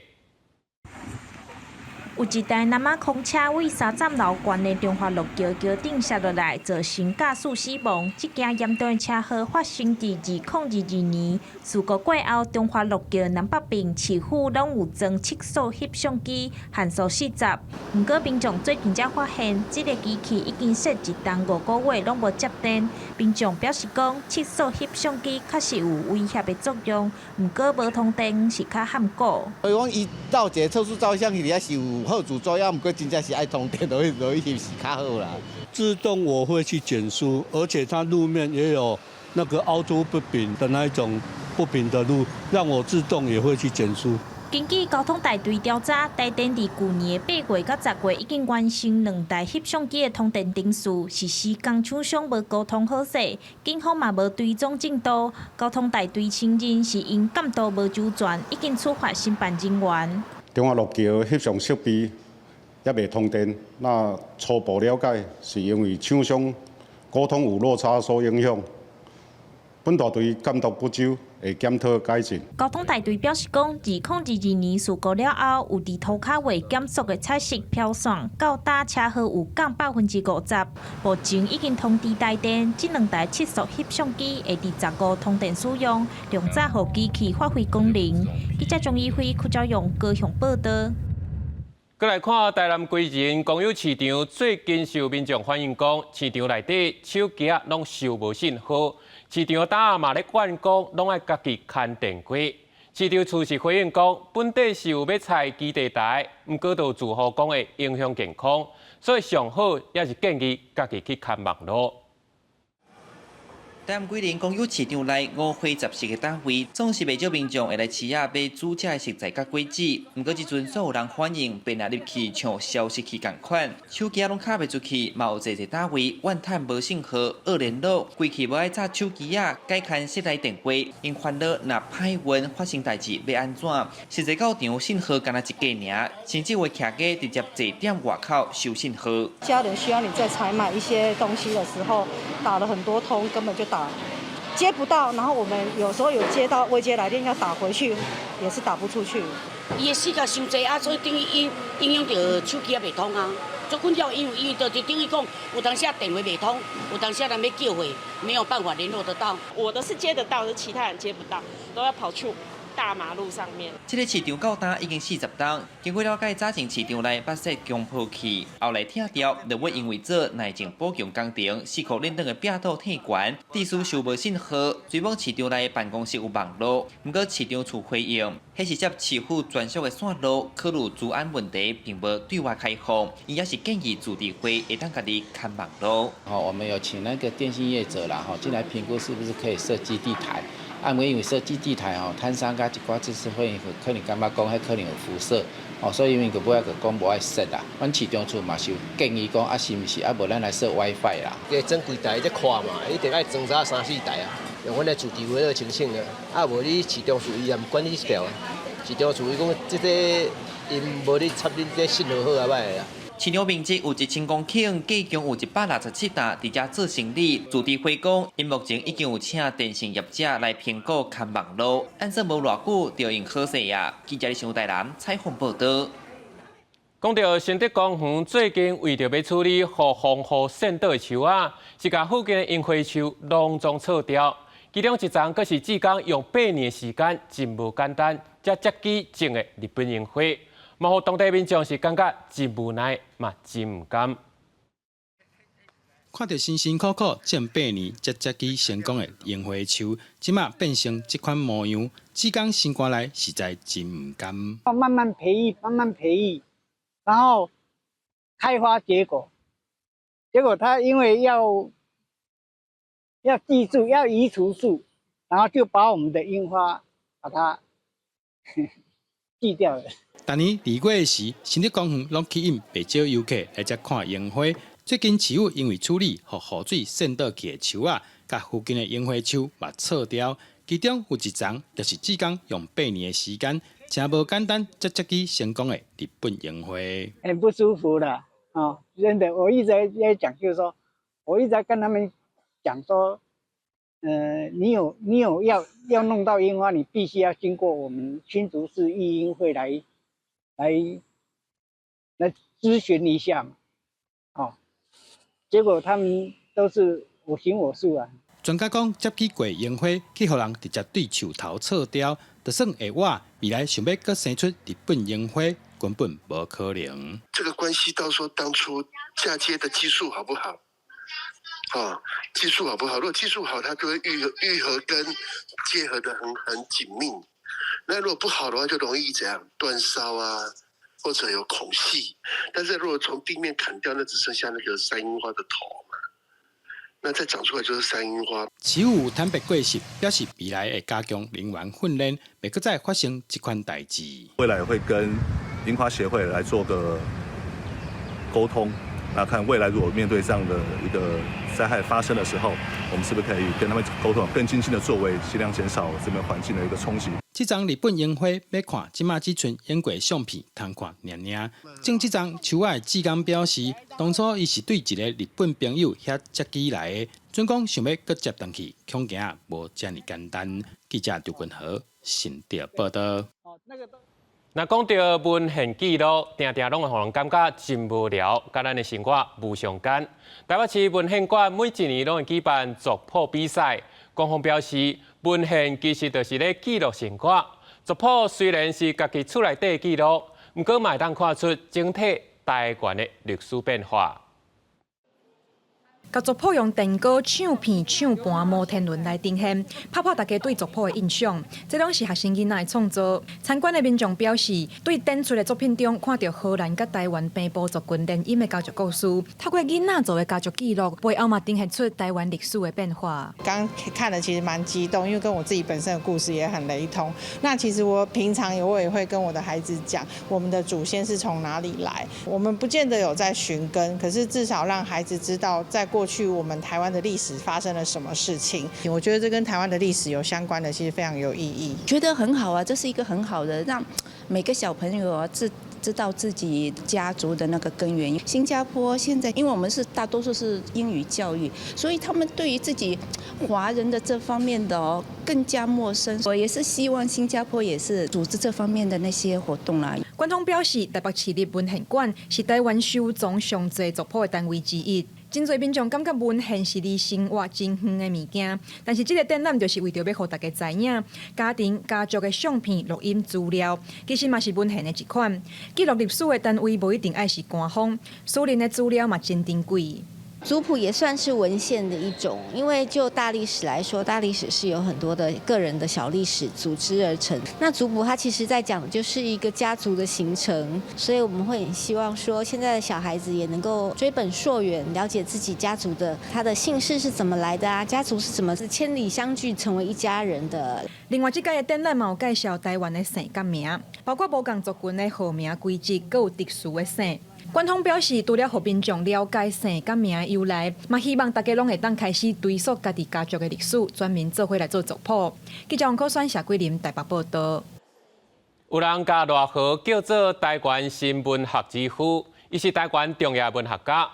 有一台南仔礦車對三站樓懸的中華陸橋橋頂摔落來，造成駕駛死亡。這件嚴重的車禍發生佇2022年。事故過後，中華陸橋南北邊市府攏有裝測速翕相機，限速40。毋過民眾最近才發現，這个機器已經設一冬5個月攏無接電。民眾表示講，測速翕相機確實有威嚇的作用，毋過無通電是較罕古。所以講，伊鬥一个測速照相機佇遐是有好處，主要毋過真正是愛通電落去落去翕是較好啦。自動我會去減速，而且它路面也有那個凹凸不平的那一種不平的路，讓我自動也會去減速。根據交通大隊調查，台電佇舊年的8月佮10月已經完成兩台翕相機的通電程序，實施工廠商無溝通好勢，警方嘛無追蹤進度。交通大隊承認是𪜶監督無周全，已經處罰承辦人員。中華陸橋翕相設備猶未通電，那初步了解是因為廠商溝通有落差所影響。本大隊監督不周，會檢討改進。交通大隊表示講，2022年事故了後，有佇塗跤畫減速的彩色標線，到今車禍有降50%。目前已經通知台電，這兩台測速翕相機會佇15通電使用，量早予機器發揮功能。記者張怡輝、柯昭勇高雄報道。閣來看台南歸仁公有市場，最近受民眾反映講，市場內底手機仔攏收無信號，市場擔仔嘛咧勸講，攏愛家己牽電話。市場處是回應講，本地是有欲拆基地台，毋過就住戶講會影響健康，所以上好也是建議家己去牽網路。台南歸仁公有市場內五花雜色的攤位，總是袂少民眾會來市仔買煮食的食材佮果子。毋過這陣所有人反映，變來入去像消失去仝款，手機仔攏敲袂出去，嘛有濟濟攤位怨嘆無信號、惡聯絡，規氣無愛紮手機仔，改牽室內電話，𪜶煩惱若歹運發生代誌欲按怎？實際到場信號干焦一格爾，甚至有徛家直接坐店外口收信號。家人需要你在採買一些東西的時候，打了很多通，根本就打接不到，然後我們有時候有接到未接來電要打回去，也是打不出去。伊的死甲傷濟啊，所以等於影影響著手機也袂通啊。足困擾，因為伊就等於講，有當時電話袂通，有當時咱欲叫貨，沒有辦法聯絡得到。我的是接得到，是其他人接不到，都要跑去大馬路上面。這个市場到今已經40冬，經過了解，早前市場內捌設強迫器，後來拆掉，落尾因為做內政補強工程，四箍連登的壁堵退懸，致使收無信號。雖罔市場內辦公室有網路，毋過市場處回應，彼是接市府專屬的線路，考慮資安問題，並無對外開放。伊也是建議自治會會當家己牽網路。好，我們有請那個電信業者啦，吼進來評估是不是可以設基地台。啊，毋過因為設基地台吼，攤商佮一寡知識分子可能感覺講，彼可能有輻射，哦，所以𪜶就尾仔就講無愛設啦。阮市長處嘛是有建議講，啊，是毋是啊？無咱來設 WiFi 啦。這裝幾台這看嘛，一定愛裝啥三四台啊。用阮的自治會來申請啊，啊無你市長處伊也毋管你條啊。市長處伊講這個𪜶無咧插恁這信號好啊䆀啦。市場面積有1000公頃，計共有167擔，佇遮做生理。自治會講，𪜶目前已經有請電信業者來評估牽網路，按算無偌久就用好勢啊。記者李台南採訪報導。講到新竹公園，最近為著欲處理予風雨搧倒的樹仔，是共附近的櫻花樹攏總鋤掉。其中一叢閣是志工用8年的時間，真無簡單，才接枝種的日本櫻花。嘛，予當地民眾是感覺真無奈，嘛真毋甘。看著辛辛苦苦種八年才接枝成功的櫻花樹，這馬變成這款模樣，志工心肝內實在真毋甘。慢慢培育，慢慢培育，然後開花結果，結果他因為要記住，要移除樹，然後就把我們的櫻花把它鋸掉了。逐年2月時，新竹公園攏吸引袂少遊客來遮看櫻花。最近市府因為處理予雨水滲倒去的樹仔，共附近的櫻花樹嘛鋤掉。其中有一叢就是志工用八年的時間，誠無簡單，才接枝成功的日本櫻花。很不舒服啦，哦，真的，我一直在講，就是說，我一直在跟他們講說，你有要弄到櫻花，你必須要經過我們新竹市育櫻會來諮詢一下嘛，哦，結果他們都是我行我素啊。專家講，接枝過櫻花去予人直接對樹頭鋤掉，就算會活，未來想欲閣生出日本櫻花，根本無可能。這個關係到說當初嫁接的技術好不好？啊，技術好不好？如果技術好，它就會愈合跟結合得很緊密。那如果不好的話，就容易怎樣斷梢啊，或者有孔隙。但是如果從地面砍掉，那只剩下那個山櫻花的頭嘛，那再長出來就是山櫻花。市府有坦白過失，表示未來會加強人員訓練，袂閣再發生這款代誌。未來會跟櫻花協會來做個溝通，那看未來如果面對這樣的一個災害發生的時候，我們是不是可以跟他們溝通，更精進的作為，盡量減少這邊環境的一個衝擊。這叢日本櫻花欲看，這馬只賰影過相片通看爾爾。種這叢樹仔的志工表示，當初伊是對一个日本朋友遐接枝來的，準講想欲閣接轉去，恐驚無遮爾簡單。記者劉君和新竹報導。若講到文獻記錄，定定攏會予人感覺真無聊，佮咱的生活無相干。台北市文獻館每一年攏會舉辦族譜比賽，官方表示，文獻其實就是咧記錄生活。族譜雖然是家己厝內底記錄，毋過嘛會當看出整體台灣的歷史變化。共族譜用電歌、唱片、唱盤、摩天輪來呈現，拍破大家對族譜的印象。這攏是學生囡仔的創作。參觀的民眾表示，對展出的作品中看著荷蘭佮台灣平埔族群聯姻的家族故事，透過囡仔做的家族記錄，背後嘛呈現出台灣歷史的變化。剛看了其實蠻激動，因為跟我自己本身的故事也很雷同。那其實我平常我也會跟我的孩子講，我們的祖先是從哪裡來。我們不見得有在尋根，可是至少讓孩子知道，在過去我們台灣的歷史發生了什麼事情。我覺得這跟台灣的歷史有相關的，其實非常有意義。覺得很好啊，這是一個很好的，讓每個小朋友啊知道自己家族的那個根源。新加坡現在，因為我們是大多數是英語教育，所以他們對於自己華人的這方面的哦更加陌生。我也是希望新加坡也是組織這方面的那些活動啦。館方表示，台北市立文獻館是台灣收藏上濟族譜的單位之一。真濟民眾感覺文獻是離生活真遠的物件，但是這个展覽就是為著欲予大家知影，家庭家族的相片、錄音資料，其實嘛是文獻的一款。記錄歷史的單位無一定愛是官方，私人的資料嘛真珍貴。族譜也算是文獻的一種，因為就大歷史來說，大歷史是有很多的個人的小歷史組織而成。那族譜它其實在講的就是一個家族的形成，所以我們會很希望說，現在的小孩子也能夠追本溯源，了解自己家族的他的姓氏是怎麼來的啊，家族是怎麼千里相聚成為一家人的。另外，這屆的展覽嘛有介紹台灣的姓佮名，包括無仝族群的號名規則，閣有特殊的姓。官方表示，除了予民眾了解姓佮名的由來，嘛希望大家攏會當開始追溯家己家族的歷史，全民做伙來做族譜。記者王可選、謝桂林台北報道。有人共賴和叫做台灣新文學之父，伊是台灣重要文學家。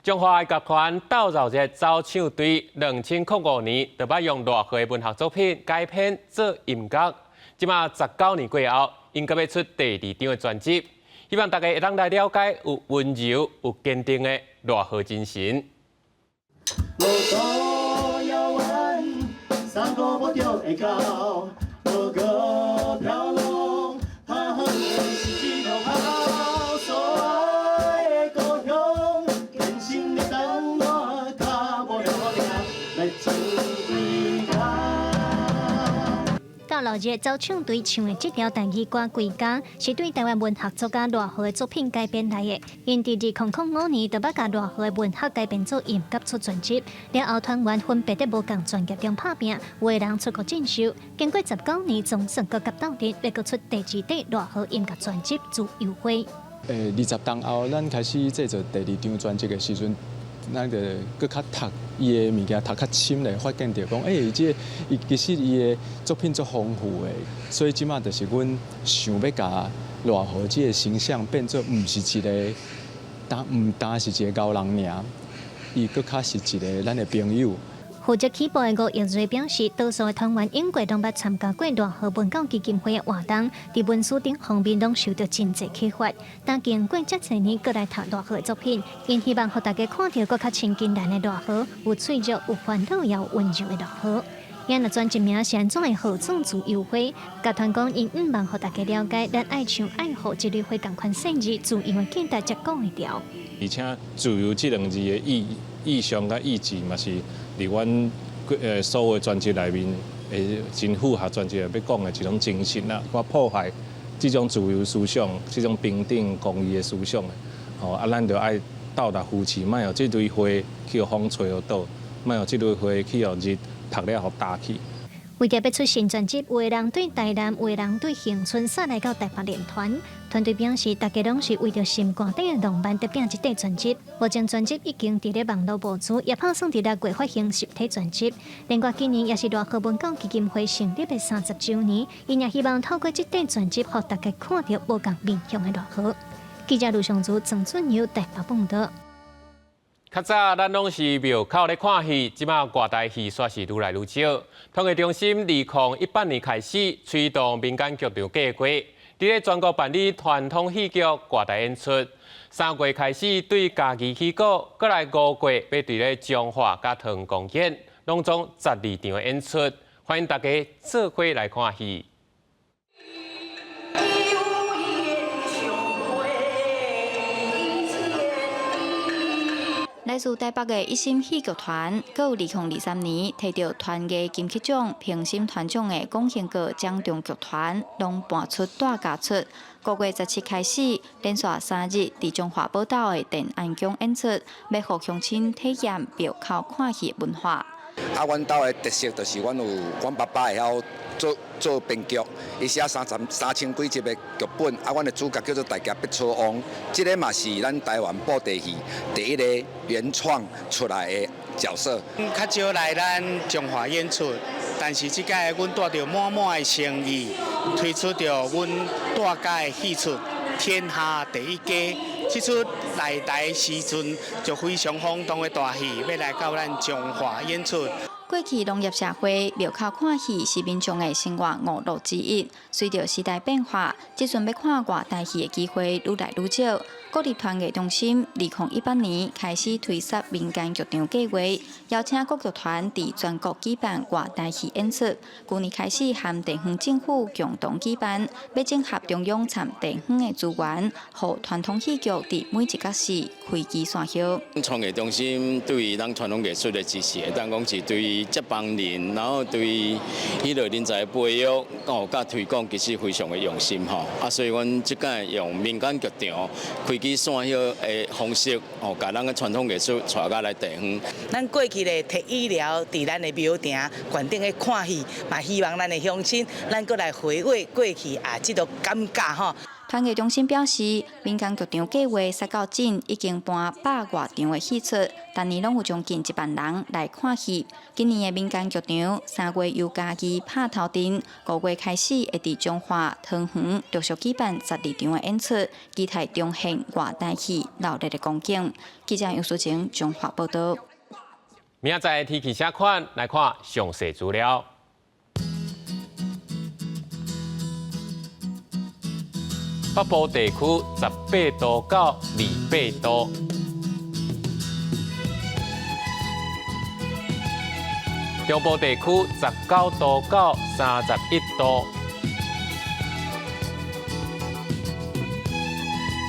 彰化藝劇團鬥鬧熱走唱隊，2005年就捌用賴和的文學作品改編做音樂。這馬19年過後，𪜶閣欲出第二張的專輯。希望大家會當來了解有溫柔、有堅定的賴和精神。路途遙遠，三五步就會到，無閣飄浪，他恨是一路跑，所愛的故鄉，堅信的等我，跤步了定，欲前歸家。鬥鬧熱走唱隊唱的這條台語歌《歸家》，是對台灣文學作家賴和的作品改編來的。𪜶佇2005年就捌共賴和的文學改編做音樂出專輯，了後團員分別佇無仝專業中拍拚，有的人出國進修。經過十九年，總算閣佮鬥陣，欲閣出第二塊賴和音樂專輯《自由花》。20冬後，咱開始製作第二張專輯的時陣，咱就閣較讀伊的物件，讀較深咧，發現著講，這個伊其實伊的作品足豐富的，所以這馬就是阮想欲共賴和這個形象變做毋是一個，單毋單是一個高人爾，伊閣較是一個咱的朋友。負責起步的吳奕瑞表示，多數的團員永過攏捌參加過賴和文教基金會的活動，佇文史頂方面攏受著真濟啟發。但經過遮濟年，閣來讀賴和的作品，𪜶希望予大家看著閣較親近咱的賴和，有脆弱、有煩惱，也有溫柔的賴和。𪜶的專輯名是按怎會號做自由花？樂團講，𪜶向望予大家了解，咱愛像愛護這類花仝款細膩，自由的價值才講會牢。而且自由這兩字的意象佮意志嘛是佇阮所有專輯內面，會真符合專輯欲講的一種精神啦。我破壞這種自由思想、這種平等公義的思想的，吼啊，咱就愛鬥力扶持，莫予這類花去予風吹予倒，莫予這類花去予日曬了予焦去。為著欲出新專輯，有的人對台南，有的人對恆春，煞來到台北練團。團隊表示，大家攏是為著心肝底的浪漫，佇拼這塊專輯。目前專輯已經佇咧網路募資，也拍算佇6月發行實體專輯。另外，今年也是賴和文教基金會成立的30週年，𪜶也希望透過這塊專輯，予大家看著無仝面向的賴和。記者盧尚祖、曾俊友台北報導。較早咱攏是廟口咧看戲，這馬外台戲煞是愈來愈少。統計中心2018年開始推動民間劇場計劃，佇咧全國辦理傳統戲劇外台演出。3月開始對嘉義起鼓，過來5月欲佇咧彰化佮湯公演，攏總12場的演出，歡迎大家做伙來看戲。來自台北的一心戲劇團，閣有2023年提著團藝金曲獎評審團獎的廣興閣掌中劇團，攏搬出大家出。5月17開始，連續3日佇彰化寶島的電安宮演出，欲予鄉親體驗廟口看戲文化。啊，阮兜的特色就是阮有阮爸爸會曉做編劇，伊寫3000幾集的劇本。啊，阮的主角叫做大俠百草王，這个嘛是咱台灣布袋戲第一個原創出來的角色。較少來咱彰化演出，但是這擺阮帶著滿滿的誠意，推出著阮大家的戲出《天下第一家》。這齣來台時陣就非常轟動的大戲，欲來到咱彰化演出。過去農業社會廟口看戲是民眾的生活娛樂之一。隨著時代變化，這陣欲看外台戲的機會愈來愈少。國立團藝中心2018年開始推設民間劇場計劃，邀請各劇團佇全國舉辦外台戲演出。舊年開始和地方政府共同舉辦，欲整合中央參地方的資源，予傳統戲劇佇每一個市開枝散葉。創藝中心對於咱傳統藝術的支持，會當講是對接班人，然後對彼个人才培育哦，佮推廣，其實非常的用心吼。啊，所以阮這擺用民間劇場開枝散葉的方式，哦，共咱的傳統藝術帶到來地方。咱過去咧提醫療佇咱的廟埕懸頂咧看戲，嘛希望咱的鄉親，咱閣來回味過去啊，這個感覺吼。團藝中心表示，民間劇場計劃設到今已經辦百外場的戲出，逐年攏有將近1萬人來看戲。今年的民間劇場3月由嘉義拍頭陣，5月開始會佇彰化、桃園陸續舉辦12場的演出，期待重現外台戲鬧熱的光景。記者楊淑晴彰化報導。明仔載天氣啥款？來看詳細資料。北部地區18度到28度，中部地區19度到31度，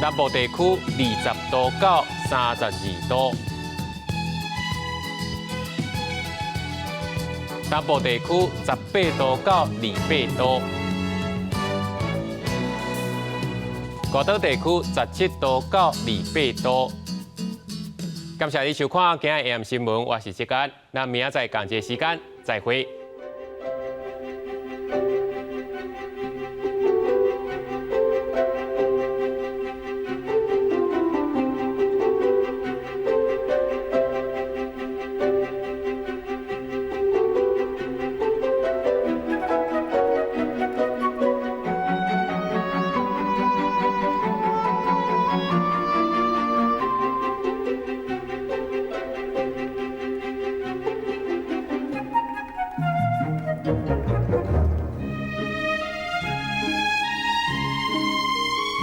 南部地區20度到32度，東部地區18度到28度。外島地區17度到28度。感謝你收看今日 AM 新聞，我是志安，咱明仔載仝一个時間再會。